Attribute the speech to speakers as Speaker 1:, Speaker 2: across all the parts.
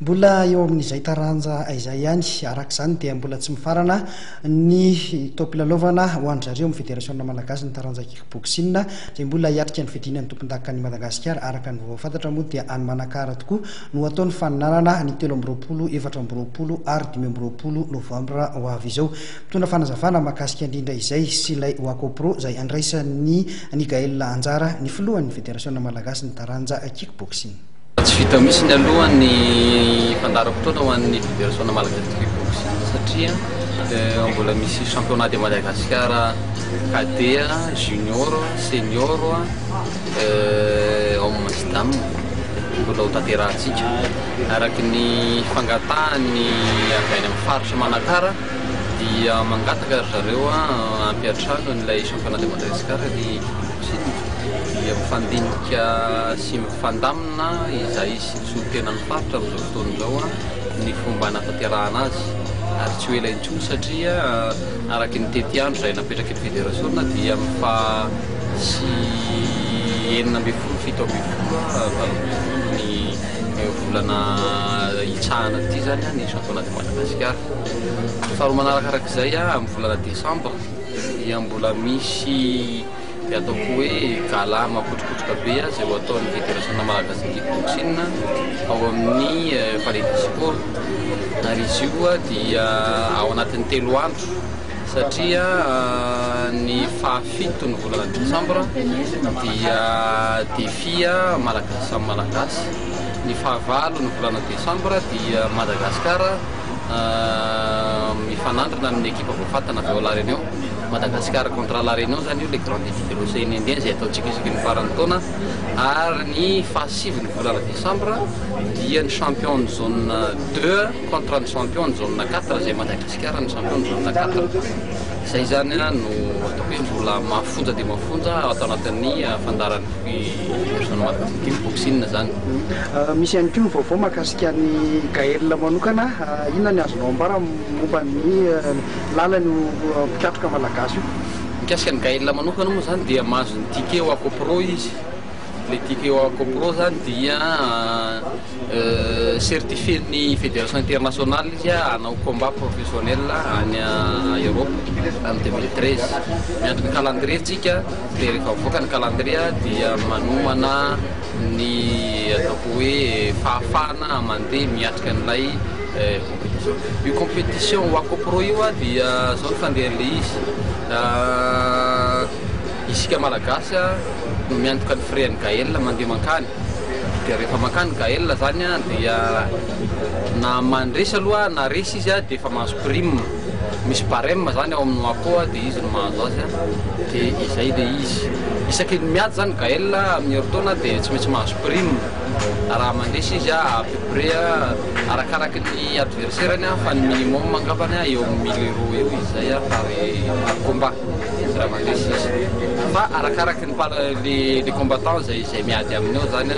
Speaker 1: Mbola eo amin'izay taranja izay ihany, araka izany dia mbola tsy mifarana ny taom-pilalaovana ho an-dry zareo amin'ny Federasiona Malagasy ny taranja kick-boxing izay mbola hiatrika ny fiadiana ny tompondakan'i Madagasikara. Araka ny vaovao fantatra moa dia any Manakara tokoa no hatao ny faninanana ny 23, 24 ary 25 novambra ho avy izao. Mitondra fanazavana mahakasika indrindra izay sy ilay Wako Pro izay andraisan'ny ny Gaël anjara ny filohan'ny Federasiona Malagasy ny taranja kick-boxing.
Speaker 2: Tsy vita mihitsy aloha ny fandaharam-potoana ho an'ny Federasiona Malagasy Kick-boxing satria mbola misy championnat de Madagascar cadet, junior, senior, homme sy dame mbola ho tanterahantsika. Araka ny fangatahany avy any amin'ny faritra Manakara dia mangataka ry zareo hampiantrano an'ilay championnat de Madagascar ny kick-boxing dia mifandinika sy mifandamina izahay sy ny solontenan'ny faritra amin'izao fotoana izao ny fomba hanatanterahana azy ary tsy ho ela intsony satria araka ny tetiandro izay napetraky ny federasiona dia amin'ny faha sy 16, 17, 18 ny volana hitsahana ity zany ny championnat de Madagascar. Faharoa manarakarak'izay amin'ny volana desambra dia mbola misy dia ataoko hoe gala makotrokotroka be izay ho ataon'ny Federasiona Malagasy Kick-boxing ao amin'ny Palais des Sports ary izy io dia ao anatin'ny 3 andro satria ny fahafito ny volana desambra dia défi Malagasy samy Malagasy, ny fahavalo ny volana desambra dia Madagascar mifanandrina amin'ny ekipa voafatana avy ao La Réunion, Madagascar contre La Réunion zany io le grand défi de l'océan Indien izay ataontsika isaky ny faran'ny taona ary ny fahasivy ny volana desambra dia ny champion ny zone 2 contre ny champion ny zone 4 izay Madagasikara ny champion ny zone 4. Izay zany no ataoko hoe mbola mafonja dia mafonja atao anatin'ny fandaharan'ny Federasiona Malagasy Kick-boxing zany.
Speaker 1: Misy ihany koa ny vaovao mahakasika ny Gaël manokana. Inona ny azonao ambara momba ny lalany io mpikatroka malagasy io?
Speaker 2: Mikasika ny Gaël manokana moa zany dia mahazo ny ticket WAKO Pro izy. Le ticket WAKO Pro zany dia certifié ny fédération internationale izy hanao combat professionnel any Europe en 2013. Miandry ny calendrier tsika dia rehefa mivoaka ny calendrier dia manomana ny ataoko hoe fahafahana mandeha miatrika an'ilay compétition. Io compétition WAKO Pro io dia zao ny fandehan'ilay izy. Isika Malagasy no miantoka ny frais an'i Gaël mandeha mankany. Dia rehefa mankany Gaël zany dia na mandresy aloha na resy izy dia efa mahazo prime. Misy barème zany ao amin'ny WAKO dia izy no mahazo azy dia izay le izy. Isaky ny miady zany Gaël amin'ny herintaona dia tsy maintsy mahazo prime. Raha mandresy izy à peu près arakaraky ny adversaire-ny fa ny minimum angambany eo amin'ny 1000 euros eo izy zay par combat raha mandresy izy. Fa arakaraky ny le combattant izay miady aminy ao zany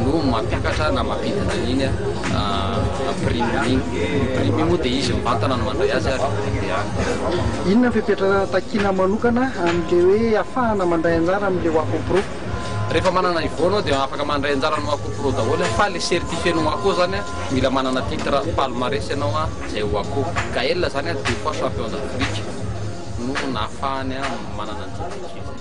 Speaker 2: no mampiakatra na mampidina an'iny prime iny. Prime io moa dia izy mivantana no mandray azy ary mandeha any.
Speaker 1: Inona ny fepetra takiana manokana amin'ilay hoe ahafahana mandray anjara amin'ilay WAKO Pro?
Speaker 2: Rehefa manana niveau anao dia afaka mandray anjara amin'ny WAKO Pro daholo fa le certifié ny WAKO zany mila manana titre palmarès ianao izay WAKO. Gaël zany deux fois champion d'Afrique no nahafahany manana an'izay titre izay.